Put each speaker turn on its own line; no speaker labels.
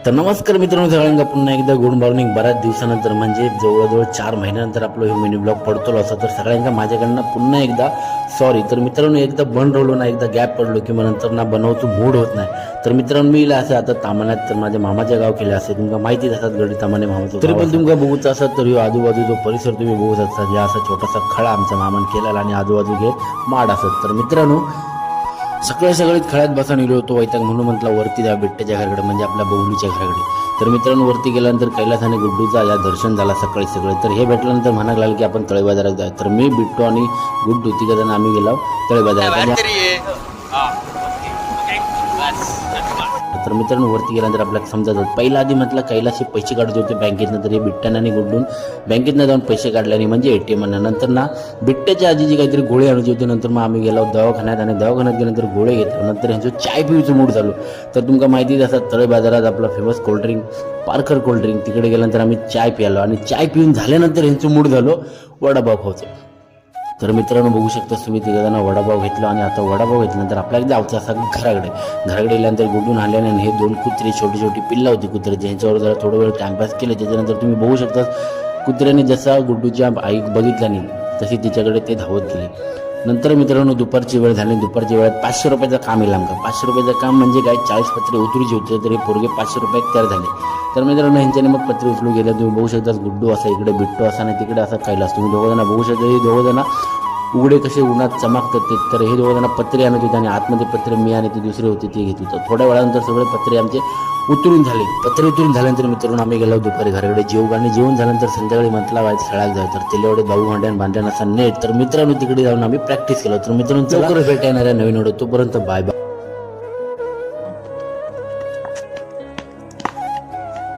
तर नमस्कार मित्रांनो, सगळ्यांना पुन्हा एकदा गुड मॉर्निंग. बऱ्याच दिवसानंतर, म्हणजे जवळजवळ 4 महिन्यानंतर आपलं हे मिनी ब्लॉग पडतो असं, तर सगळ्यांना माझ्याकडनं पुन्हा एकदा सॉरी. तर मित्रांनो, एकदा बंद राहिलो ना, एकदा गॅप पडलो की मग नंतर ना बनवतो मूड होत नाही. तर मित्रांनो, मी इला असं आता तामाण्यात, तर माझ्या मामाच्या गाव केले असे तुमका माहितीच असतात, गडी तामाने मामाचं. तरी पण तुमका बघूच असत, तर ह्यो आजूबाजू जो परिसर तुम्ही बघू शकता, या असा छोटासा खळा आमच्या मामान केलेला आणि आजूबाजू हे माड असत. तर मित्रांनो, सगळे सगळे खळ्यात बसून गेलो होतो वैताग, म्हणून म्हटलं वरती द्या बिट्ट्याच्या घराकडे, म्हणजे आपल्या बबलूच्या घराकडे. तर मित्रांनो, वरती गेल्यानंतर कैलास आणि गुड्डूचा या दर्शन झाला सकाळी सगळे. तर हे भेटल्यानंतर म्हणायला लागलं की आपण तळे बाजारात जाऊ. तर मी, बिट्टू आणि गुड्डू तिघ जण आम्ही गेलो तळे बाजारात आणि तर मित्रांनो, वरती गेल्यानंतर आपल्याला समजत पहिला आधी म्हटलं कैलाशी पैसे काढत होते बँकेतनं, तर हे बिट्ट्यानं आणि गुड्डून बँकेतनं जाऊन पैसे काढले आणि म्हणजे एटीएम. नंतर ना बिट्ट्याच्या आजीची काहीतरी गोळी आणायची होती. नंतर मग आम्ही गेलो दवाखान्यात आणि दवाखान्यात गेल्यानंतर गोळे घेतले. नंतर ह्यांचं चाय पिऊचं मूड झालो. तर तुमका माहितीच असं, तळे बाजारात आपला famous cold drink, Parker cold drink, तिकडे गेल्यानंतर आम्ही चाय प्यालो आणि चाय पिऊन झाल्यानंतर ह्यांचं मूड झालो वडापाव खाऊचं. तर मित्रांनो, बघू शकता तुम्ही, तिघं वडापाव घेतला आणि आता वडापाव घेतल्यानंतर आपल्याला जायचं असा घराकडे. घराकडे गेल्यानंतर गुडून आल्याने आणि हे दोन कुत्रे, छोटी छोटी पिल्ला होती कुत्र्याची, ह्यांच्यावर जरा थोडं वेळ टाइमपास केलं. त्याच्यानंतर तुम्ही बघू शकता, कुत्र्याने जसा गुड्डूच्या आई बघितला नाही, तशी तिच्याकडे ते धावत गेले. नंतर मित्रांनो, दुपारची वेळ झाली. दुपारच्या वेळात 500 रुपयाचं काम येईल आमका. 500 रुपयाचं काम म्हणजे काय, 40 पत्रे उतरूची होते. तर हे पोरगे 500 रुपयात तयार झाले. तर मित्रांनो, ह्यांच्याने मग पत्रे उचलू गेले. तुम्ही बघू शकता, गुड्डू असा इकडे, बिट्टू असा आणि तिकडे असा कैलास. तुम्ही दोघं जण बघू शकता, हे दोघं जण उघडे कसे उन्हात चमकतात ते. तर हे दोघं जण पत्रे आणत होते आणि आतमध्ये पत्रे मी आणि ते दुसरे होते ते घेत होतं. थोड्या वेळानंतर सगळे पत्रे आमचे उतरून झाले. पत्रे उतरून झाल्यानंतर मित्रांनो, आम्ही गेलो दुपारी घराकडे जेवू आणि जेवण झाल्यानंतर संध्याकाळी म्हटला व्हायचं खेळायला जाऊ. तर तेलेवाडीत भाऊ भांड्यान बांध्यान असा नेट. तर मित्रांनो, तिकडे जाऊन आम्ही प्रॅक्टिस केलं. तर मित्रांनो, लवकर भेटा येणाऱ्या नवीन व्हिडिओ. तोपर्यंत बाय बाय.